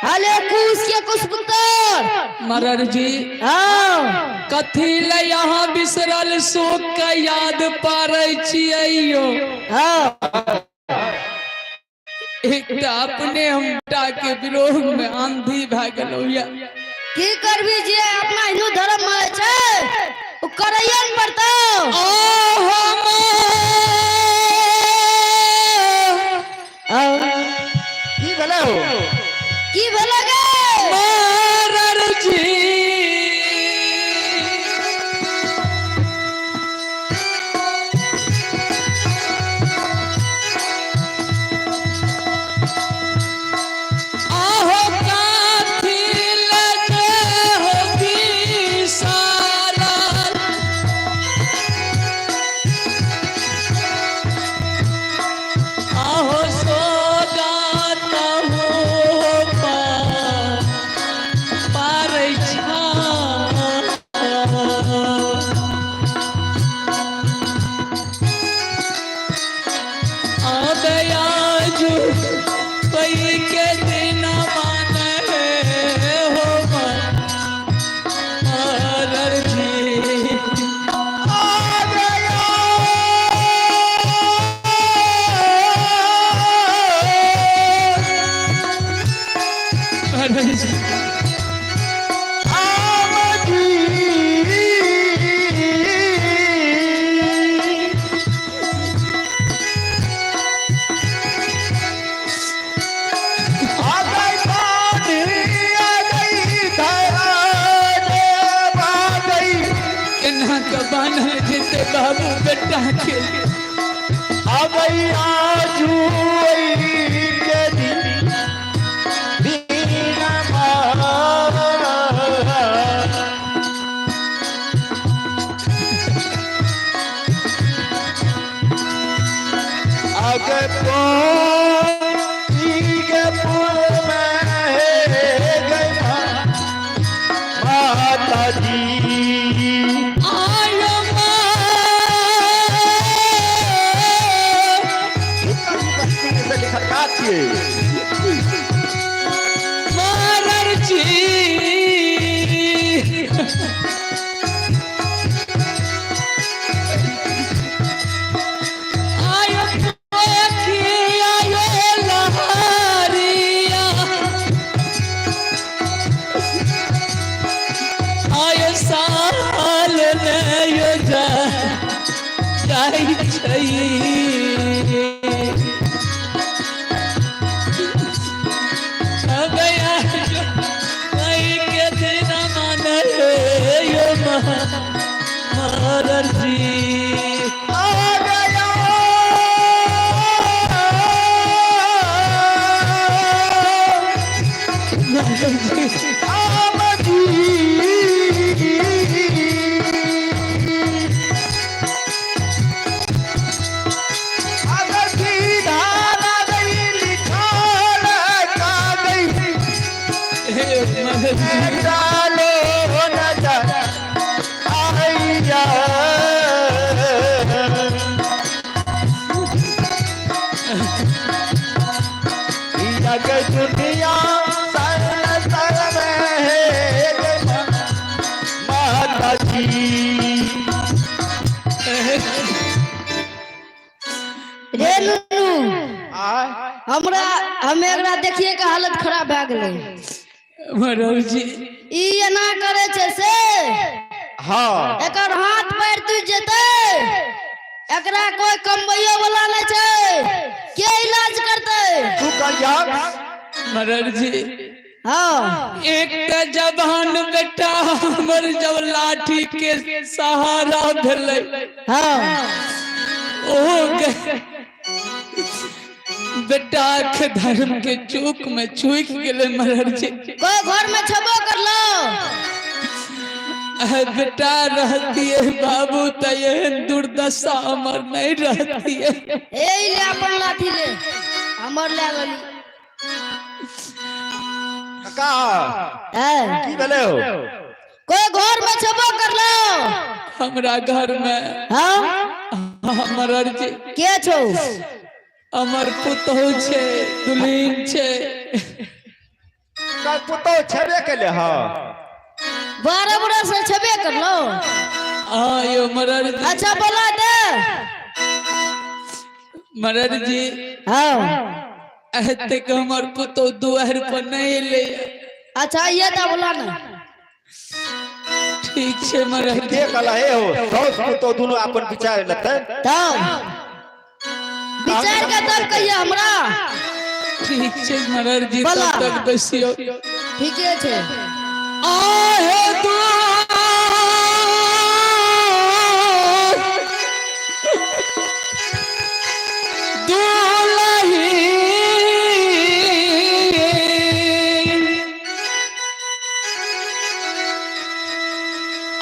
हले कुश के कुश पुत्र। मरर जी। हाँ। कथी ले यहाँ बिसरल शोक के याद पारै छियै यो? हाँ। एकटा अपने हमटा के विरोध में आंधी भए गेलौ या। की करबी, जे अपना हिंदू धर्म में छै ओ करैये ने पड़तौ। आहो माँ। की भेलै हो? की भेलै गे? मरर जी। आहो काथी लगे हो बिसारल, आहो सोगात हो पारै छा। आदयाजु पई के दिन मान हो मरर जी। आ गया। मरर जी। आम जी। आ गई पानी, आ गई धरा देव, आ गई। केना के बान्हल जेतै बाबू बेटा के? आ गई आजू के दिन दीना। आगे के पुर में गई माता जी। आयो माँ। से लिखल का छियै? मरर जी। आयो पोखी, आयो लहरिया, आयो साल ने जा जाइ छै। गया के दिन मन यो मरर जी। आ गया। मरर जी। आम जी। अगर सीधा ना गई लिखाल का गई। हे मरर जी। डालो नजर आइया। जग दुनिया सर सर में है माता जी। रे नुनू। आय। हमरा हम एकरा देखिए के हालत खराब भए गेलै। मरर जी। ई एना करे छै से एकर हाथ पैर टूटि जेतै। एकरा कोई कमबैयो वाला नहि छै। के इलाज करतै? तू कहिया। मरर जी। हाँ। एक तऽ जवान बेटा हमर जब लाठी के सहारा भेलै, ओ बेटा के धर्म के चूक में चूक गेलै मरर जी। कोई घर में छबो करलो? अहे बेटा रहती है बाबू त एहन दुर्दशा हमर नहीं रहती है। ए ले, अपन लाठी ले, हमर ले गेली। काका। ए। की भेलै हो? कोई घर में छबो करलो? हमरा घर में? हाँ। मरर जी। के छौ? हमर पुतहु छै, दुल्हिन छै। ओकर पुतोह छेबे केले हँ। 12 बरस से छेबे करलो। हाँ यो मरर जी। अच्छा बोला दे। मरर जी। हाँ। एतेक हमर पुतोह दुआर पर नहीं एलै। अच्छा ये तो बोला ना। ठीक छै मरर जी। के कहला हे हो साउस पुतोह दुनू अपन विचार लेतै। तब विचार के तब कहिए हमरा। ठीक छै मरर जी, बोला। तब तक बैसियो। ठीके छै। आहे दुलही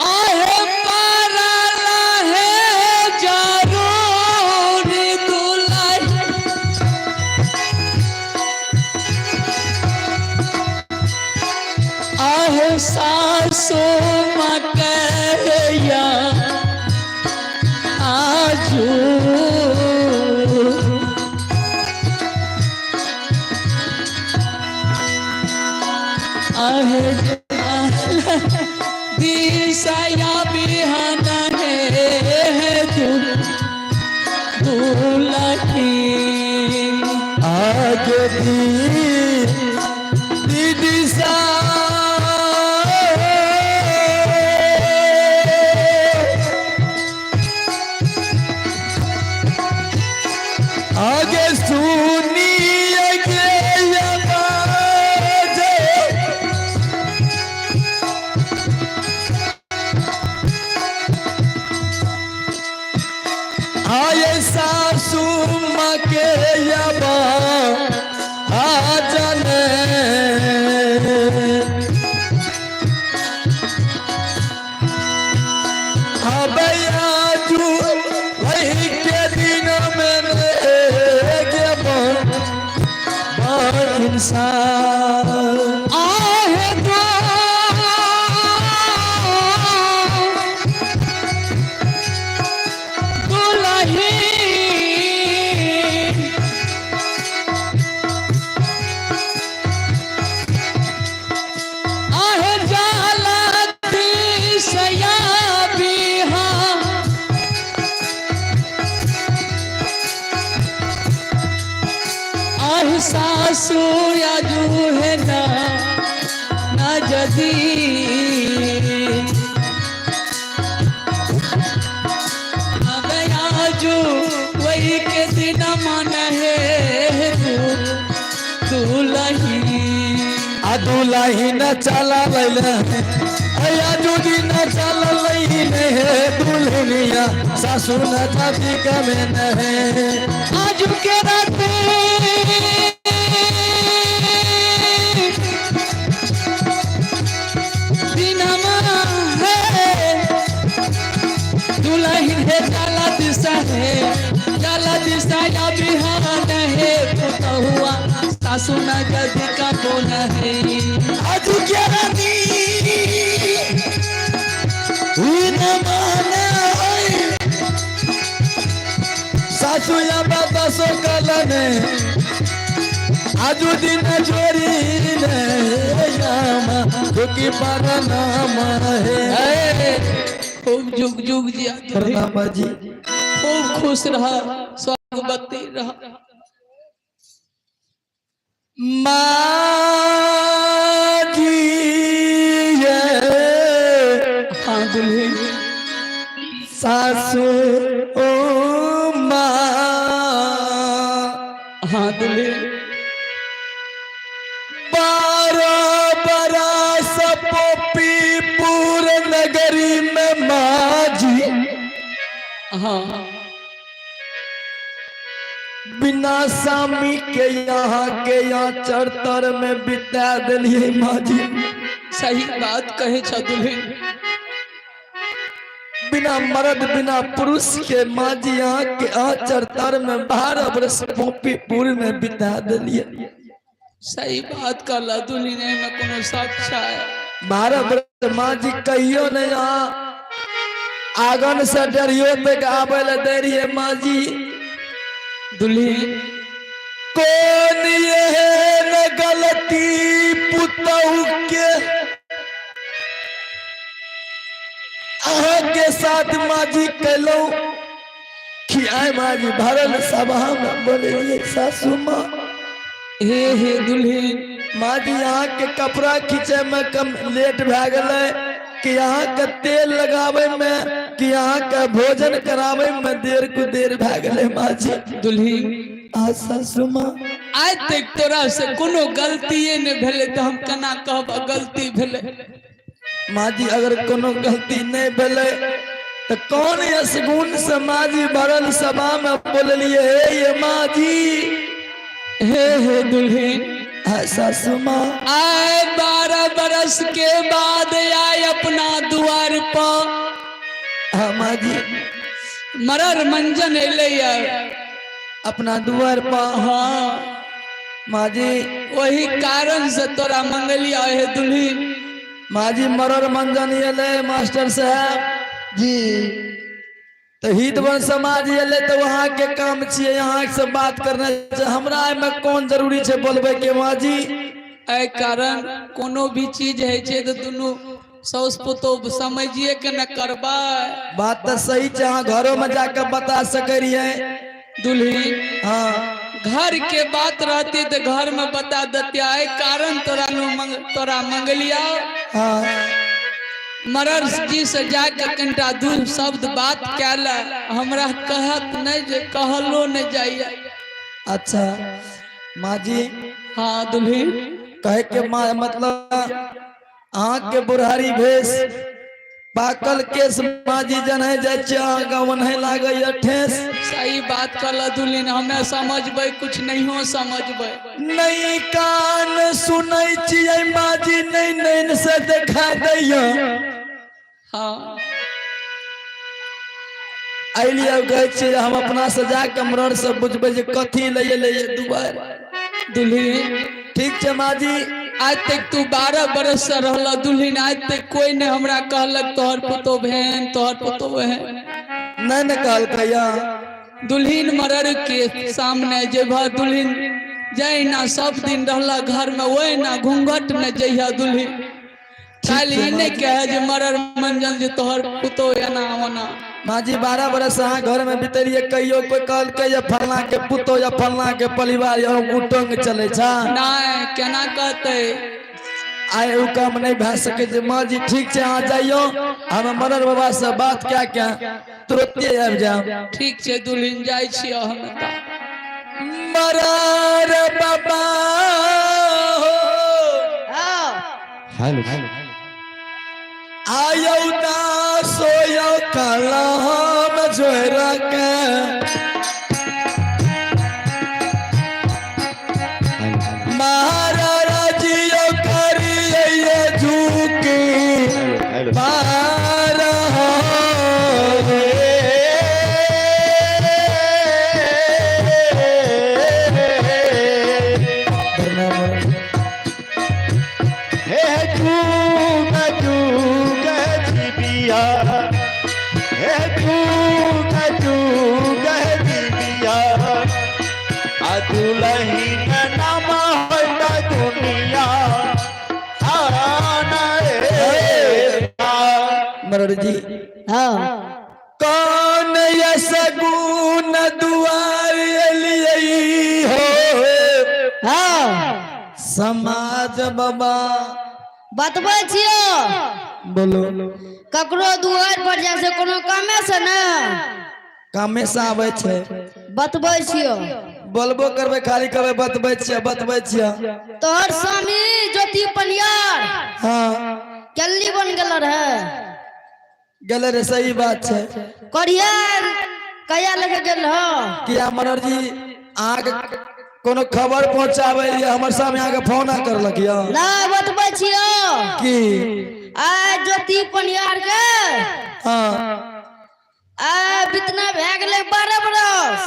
आहे पारल है जरूर दुलही आहे सासु मकैया आजू आहे दिशया बिहान है दुलही। आगे दी दीदी सा आगे सुनिए गे आवाज। आए सासू माँ के यबा आजने अब आजू वही के दिन में गे इंसान। आहे दुलही आहे जाला दिशया बिहान आह सासू आजू है ना ना जदी अब आजू वही के दिन मन है दुलही। दुलही न चला लैले आजू दिन चल लैले हे दुल्हनिया सासू न जाति कमे न है। आजू के रात दिनमा है दुलही है जाला दिशा है जाला दिशा या बिहान है पुतहुआ सासू न जदी का बोल है। आजू के राती न माने सासू या बाबा सो कलने आजू दिन जोरी ने यामा दुखी पर नाम है। खूब जुग जुग जिया, प्रणाम जी। खूब खुश रहा, स्वागवती रहा। माँ जी ये हाँ दुल्हन। सासू ओ माँ। हाँ दुल्हन। 12 बरस पोपीपुर नगरी में माँ जी। हाँ। बिना सामी के यहाँ के यहाँ चरतर में बिता दिलिए माँ जी। सही बात कहे छ दुल्हन। बिना मर्द बिना पुरुष के माँ जी यहाँ के आचर तर में 12 बरस पोपीपुर में बिता दिलिए। सही बात कहला दुल्हन, एहिमे कोनो शक छै? 12 बरस माँ जी कहियो नहीं यहाँ आंगन से डरियो तक आवे ला दे रही है माँ जी। दुल्हन। कौन ये है न गलती पुत पुतहु के अहाँके साथ माजी केलहुँ कि आय माजी भरल सभा में बोललियै सासू माँ। हे हे दुल्हन। माँ जी अहाँके कपड़ा खींचे में कम लेट भए गेलै कि अहाँके तेल लगाबै में कि अहाँके भोजन कराबै में देर को देर भए गेलै माँ जी। दुल्हन। आ सासू माँ। आइ तक तोरा से कोनो गलतिये नहि भेलै तऽ हम केना कहब गलती भेलै? माँ जी अगर कोनो गलती नहीं भेलै तऽ कौन यसगुण से माँ जी भरल सभा में बोललिए हे ये माँ जी। हे हे दुल्हन। आ सासू माँ। आए 12 बरस के बाद आए अपना दुआर पर। हाँ माँ जी। मरर मंजन एलै अपना दुआर पर। हाँ माँ जी। वही कारण से तोरा मंगलिया हे दुल्हन। माँ जी मरर मंजन एलै मास्टर साहब जी। तो हितवन समाज एलै तऽ वहाँ के काम छियै, यहाँ से बात करना छै, हमरा एहिमे कोन जरूरी छै बोलबै के माँ जी? एहि कारण कोनो भी चीज होइ छै तऽ दुनू साउस पुतोह समझिए के न करबै। बात तऽ सही छै, अहाँ घरो में जाके बता सकै रहियै। दुल्हन। हाँ। घर के बात रहती तऽ घर में बता देती, एहि कारण तोरा तोरा मंगलिया। हाँ। मरर जी से जाके कनिटा दू शब्द बात कैल, हमरा कहत नहीं जे कहलो नहीं जाइए। अच्छा माँ जी। हाँ दुल्हन। कहे के माँ मतलब अहाँ के बुढ़ारी भेष पाकल केस माँ जी जन है जाइ छियै अहाँ गाँव नहीं लागैया ठेस। सही बात कहल दुल्हन, हमें समझबै कुछ नहीं समझबै। नहीं कान सुनै छियै माँ जी, नहीं नैन से देखा दैया। हाँ। एलियै कहै छियै हम अपना से जाके मरर से बुझबै जे कथी लैये लैये दुआर। दुल्हन। ठीक छै माँ जी। आज तक तू 12 बरस से रहल दुल्हन, आज तक कोई नहीं हमरा कहलक तोहर पुतोह बहन, तोहर पुतोह बहन। नहीं ने कहलकै। दुल्हन मरर के सामने जेबह दुल्हन, जहिना सब दिन रहला घर में वहिना घूंघट में जइह दुल्हन। काल्हि ई नहीं कहे जे मरर मंजन जे तोहर पुतोह एना ओना। माँ जी 12 बरस अहाँ घर में बितेलियै, कहियो कोई कहलकै जे फलना के पुतोह या फलना के परिवार या कुटुंब चलै छै? नहीं, केना कहतै? आइ ओ काम नहीं भए सकै छै माँ जी। ठीक छै अहाँ जाइयो, हम मरर बाबा से बात कए के तुरते आबि जायब। ठीक छै दुल्हन, जाइ छियै हम तऽ। मरर बाबा हो। हाँ। हेलो। आयौ दासो कलम जोर के महाराज जियो करिए झुकी पार हो। हे जुग जुग जीविया, हे जुग जुग जीविया, आ दुलही नाम होता दुनिया आना। मरर जी। हाँ। कौन यसगुन दुआर एलियै हो? हाँ। समाज बाबा। बतबै छियो। बोलो। ककरो दुआर पर जाइ छै कोनो कामे से ने। कामे से आबै छै। बतबै छियो। बोलबो करबै, खाली कहबै बतबै छियै बतबै छियै। तोहर स्वामी ज्योति पनियार। हाँ। केल्ली बन गेल रहे। गेलै रे, सही बात छै। करिया कहिया लेके गेल हो? किया मनोहर जी अहाँके कोनो खबर पहुँचाबै लिए हमर सामने अहाँके फोन आ करलक यऽ? ना, बतबै छियो। की? आ ज्योति पनियार के। हाँ। आ बितना भए गेलै 12 बरस।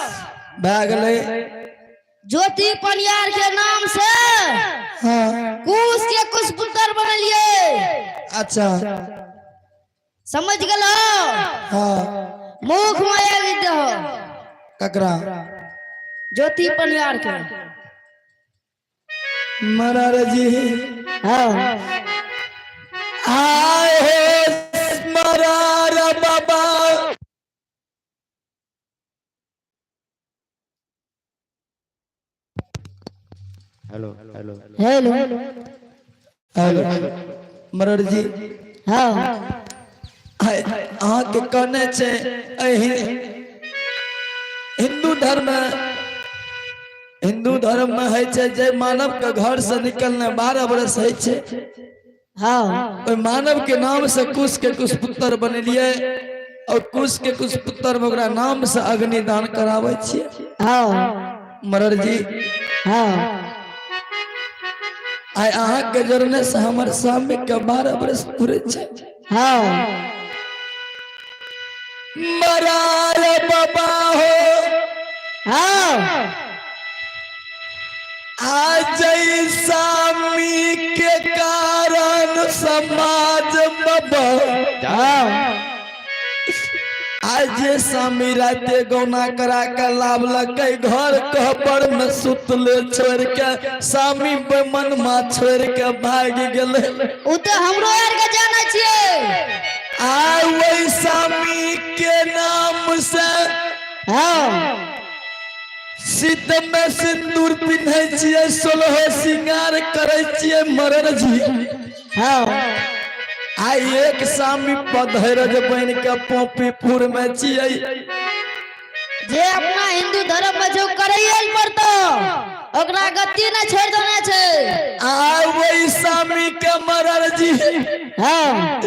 भए गेलै। ज्योति पनियार के नाम से हाँ। कुश के कुश पुत्र बनलिए। अच्छा। समझ गेलो? हाँ। मुख माया दहो। ककरा? ज्योति पनियार के। मरार जी। हाँ। आए हे मरार बाबा। Hello hello. Hello. Hello मरर जी। हाँ। अहाँके कहने छै एहि हिंदू धर्म, हिंदू धर्म में होइ छै जे मानव के घर से निकलने 12 बरस होइ छै। हाँ। ओहि मानव के नाम से कुश के कुश पुत्र बनेलियै और कुश के कुश पुत्र में ओकरा नाम से अग्निदान कराबै छियै। हाँ। मरर जी। हाँ। आइ अहाँके जोड़ने से हमर स्वामी के 12 बरस पूरे छै। हाँ। मरार बाबा हो। हाँ। आज स्वामी के कारण समाज बाबा। हाँ। आज स्वामी राते गौना करा के लाभलकै घर कहबर में सुतले छोड़ के स्वामी बेमनमा छोड़ के भाग गेलै। उ तऽ हमरो आर के जानै छियै। आ वही स्वामी के नाम से हाँ। सीत में सिंदूर पिन्है छियै, 16 श्रृंगार करै छियै मरर जी। हाँ। आ एक स्वामी पधरज बन के पोपीपुर में छियै। जे अपना हिंदू धर्म में जो करैये लए पड़तो, ओकरा गति नहि छोड़ि देने छै। आ वही स्वामी के मरर जी हाँ।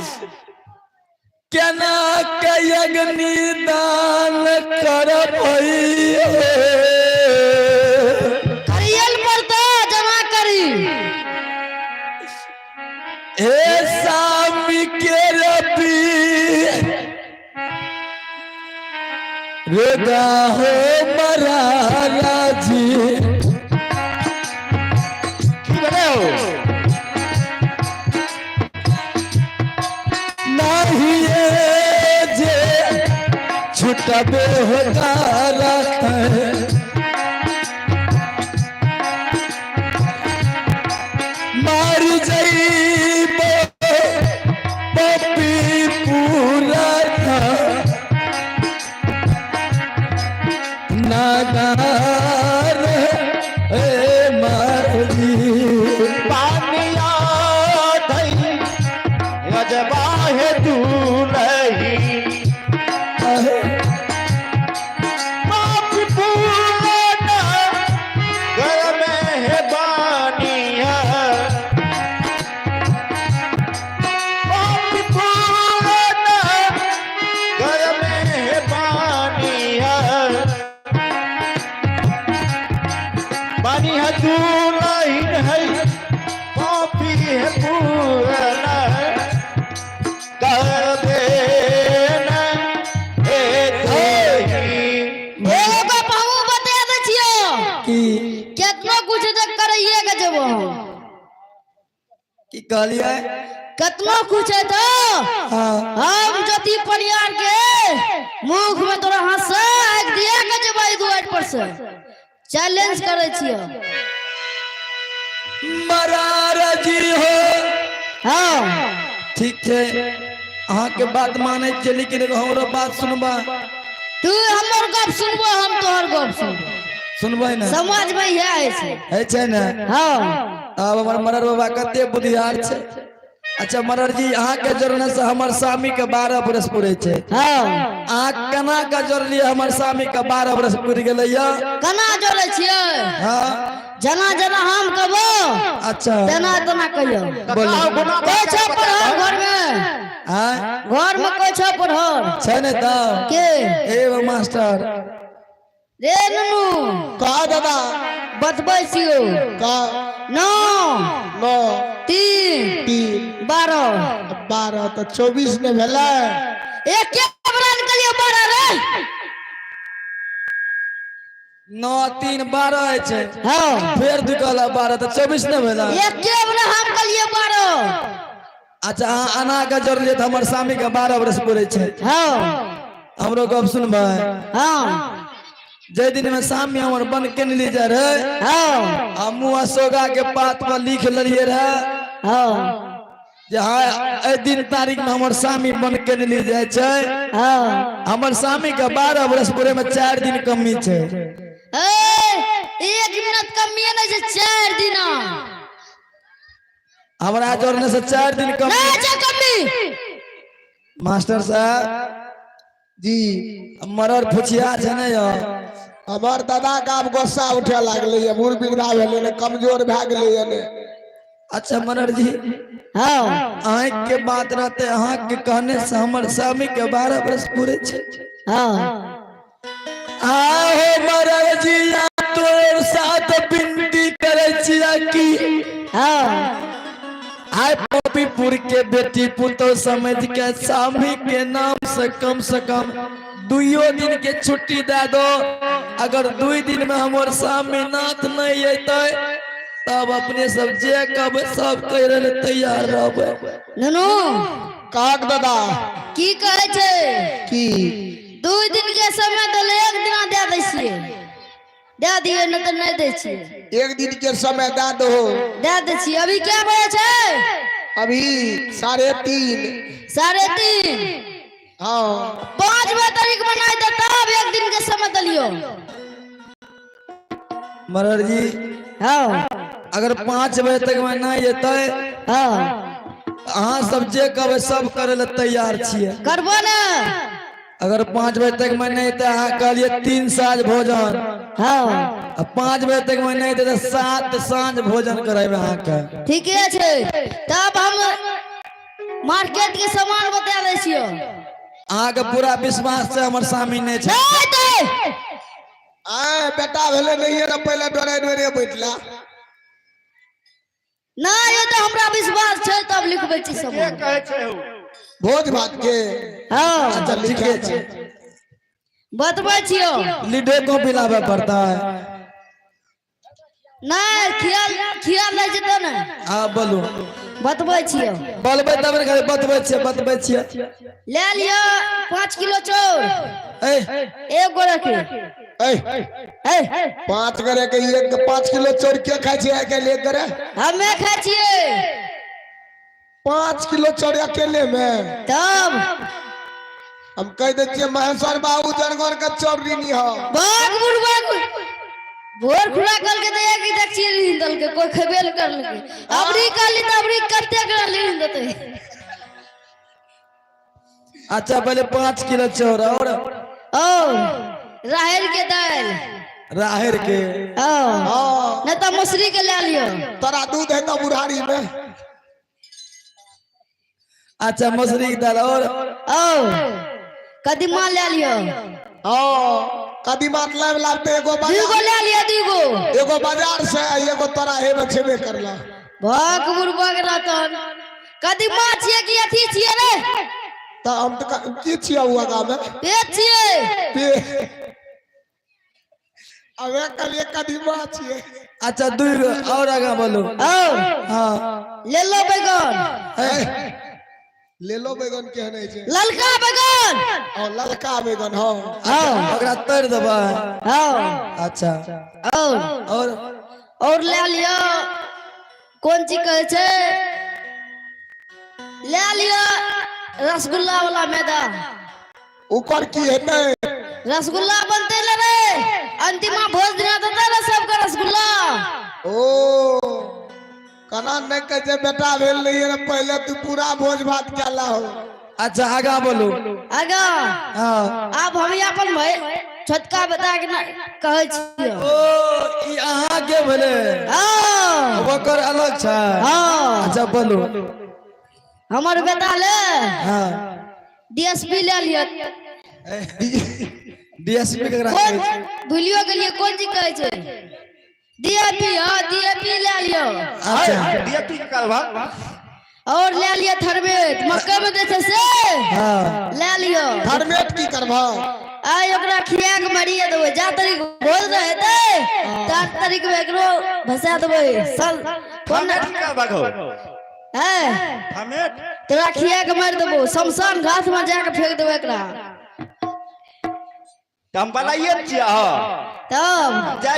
केना के अग्निदान करबै? करैये लए पड़तो, जमा करी। हे स्वामी के रबी रोदा हो मरारा जी। की भेलै हो? नहीं जे छुटबे हो तारा मार जइबो पपी पूरा नागार ए मारी। पानिया धई गजबा हे दूलही पापी पूरना घर में है बानिया, पापी पूरना घर में है बानिया, बानिया दूलही है पापी है पूरना कर देना हे देही। एगो गप हमहूँ बता दै छियौ। की? केतनो कुछ तऽ करैये के जेबो हम। की कहलियै? केतनो कुछ है तो हाँ। हम ज्योति परियार के मुख में तोरा हाथ से आगि दिया के जेबै दुआरि पर से, चैलेंज करै छियौ। मरार जी हो। हाँ। ठीक छै, अहाँके बात मानै छियै, लेकिन एगो हमरो बात सुनबा। तू हमर गप सुनबो, हम तोहर गप सुनबो। सुनबै ने? समाज में इएह होइ छै। होइ छै ने? हाँ। आब हमर मरर बाबा कते बुधियार छै। अच्छा मरर जी, अहाँके जोड़ने से हमर स्वामी के 12 बरस पूरे छै। हाँ। अहाँ केना के जोड़लियै हमर स्वामी के 12 बरस पुरि गेलै या? केना जोड़ै छियै? हाँ। जेना जेना हम कहबो अच्छा। तेना तेना कहियौ। बोलो। कोइ छौ पढ़ल घर में? आँय? घर में कोइ छौ पढ़ल? छै ने तऽ। के? ए मास्टर। रे नुनू। का दादा? बतबै छियौ। का? 9 9। 3 3। 12। 12 तऽ 24 ने भेलै? एके बरा निकलियो 12 रे। 9 3 12 होइ छै। हाँ। फेर दुकला 12 तऽ 24 ने भेलै? एके बरा हम कहलियै 12। अच्छा, अहाँ अना के जोड़लियै तऽ हमर स्वामी के 12 बरस पूरे छै। हाँ। हमरो गप सुनबै? हाँ। जाहि दिन में सामी हमर बन केने ली जा रहे, हाँ। हमहूँ अशोका के पात पर लिख लेलियै रहे। हाँ। जे हाँ एहि दिन तारीख में हमर स्वामी बन के नहीं जाइ छै। हाँ। हमर स्वामी के 12 बरस पूरे में 4 दिन कमी छै। ए, 1 मिनट कमी नहीं छै, 4 दिन। हमरा जोड़ने से 4 दिन कमी नहीं छै कमी। मास्टर साहब जी। मरर फुचिया छै ने यौ। हमर दादा के आब गुस्सा उठे लागले ये, मुड़ बिगड़ा भेलै ने, कमजोर भए गेलै ये ने। अच्छा मरर जी। हाँ। अहाँ के बात रहते, अहाँ के कहने से हमर स्वामी के 12 बरस पूरे छै। हाँ। आहो मरर जी, तोर साथ विनती करे छिया की हाँ। आय पपीपुर के बेटी पुतो समझ के स्वामी के नाम से कम से कम 2 दिन के छुट्टी दे दो। अगर 2 दिन में हमर स्वामी नाथ नहीं अयतै तब अपने सब जे कहबै सब कह रहे तैयार रहबै। नुनू। काक दादा। की कहै छै? की? 2 दिन के समय देले, 1 दिना दे दै छियै, दे दियै, नहीं तो नहीं दै छियै। 1 दिन के समय दे दो। दे दै छियै। अभी क्या बजे छै? अभी 3:30। 3:30। हाँ। 5 बजे तारीख बनाई दे तब 1 दिन के समय दलियो। मरर जी। हाँ। अगर 5 बजे तक में नहीं एतै, हाँ, अहाँ सब जे कहबै सब करे ले तैयार छियै। करबो ने। अगर 5 बजे तक में नहीं एतै, अहाँ कहलियै 3 साँझ भोजन। हाँ। आ 5 बजे तक में नहीं एतै तऽ 7 साँझ भोजन करेबै अहाँके। ठीके छै, तब हम मार्केट के सामान बता दै छियौ। अहाँके पूरा विश्वास छै हमर स्वामी नहि छै? नहीं एतै। आय बेटा भेलै नहीं ने, पहिले डरे डरे बैठला। नहीं एतै, हमरा विश्वास छै तब लिखबै छी सामान। कहै छै हौ? भोज भात के। हाँ। अच्छा ठीके छै। बतबै छियौ। लीडो कॉपी लाबे पड़ता है। नहीं, खियाल खियाल लै छै तऽ ने। हाँ बोलू। बतबै छियौ। बोलबै तब ने, खाली बतबै छियै बतबै छियै। ले लियो 5 किलो चाउर। ए। 1 गोरा के। ए। ए। 5 गोरे के 1 5 किलो चाउर के खाइ छै आइ काल्हि 1 गोरे? हमे खाइ छियै। 5 किलो चाउर अकेले में? तब। हम कह दै छियै महेश्वर बाबू जनगण के चाउर ऋणी हो। बाग बुढ़ बाग भोर खुला कल के दया की देख छियै ऋण दल के, कोई खेबे न करलकै। अबरी कहली तऽ अबरी कते करा ऋण देतै। अच्छा पहले 5 किलो चाउर और और राहरि के दालि। राहरि के। हाँ। हाँ। नहीं तऽ मसुरी के ले लियो। तोरा दूध है तो बुढ़ारी में। अच्छा मसुरी के दाल और और कदीमा ले लियो। हाँ कदीमा लाब लाबते एगो 2 गो बाजार ले लियो, 2 गो। एगो बाजार से एगो तोरा हे में छेबे करला। भक बुढ़बक रहतन। कदीमा छियै कि अथी छियै रे? तऽ हम तऽ की छियै हुआ गाँव में? पेट छियै। पे अबे कहलियै कदीमा छियै। अच्छा 2 गो और आगा बोलू। और हाँ। ले लो बैगन। ए, ले लो बैगन केहन होइ छै? ललका बैगन। और ललका बैगन हाँ। हाँ। ओकरा तर देबै। हाँ। अच्छा। और और और ले लियो, कोन चीज कहै छै, ले लियो रसगुल्ला वाला मैदा। ओकर की हेतै? रसगुल्ला बनते ले रे, अंतिमा भोज दिना देते रे सबके रसगुल्ला। ओ कना नहि कहै छै बेटा भेल नहीं रे पहिले तू पूरा भोज भात केला हो। अच्छा आगा बोलू। आगा। हाँ। आब हम अपन भाई छोटका बेटा के कहै छियौ। ओ ई अहाँ के भेलै? हाँ। ओकर अलग छै? हाँ। अच्छा बोलू। हमर बेटा ले हाँ। डीएसपी ले लियो। डीएसपी केकरा कोन कहै छै? भूलियो गेलियै कोन चीज कहै छै? डीएपी, हाँ डीएपी ले लियो। अच्छा। डीएपी के करबा। और ले लियो थर्मेट, मक्का में दै छै से। हाँ। ले लियो। थर्मेट की करबह? आइ ओकरा खिया के मरिए देबै, जा तारीख भोज रहतै तार तारीख में एकरो भसा देबै सल कोन। थमेट की करबा गो? है। थमेट। तोरा खिया के मारि देबो, शमशान घाट में जाके फेंक देबै एकरा। तऽ हम बनाइए छियै। तब जा।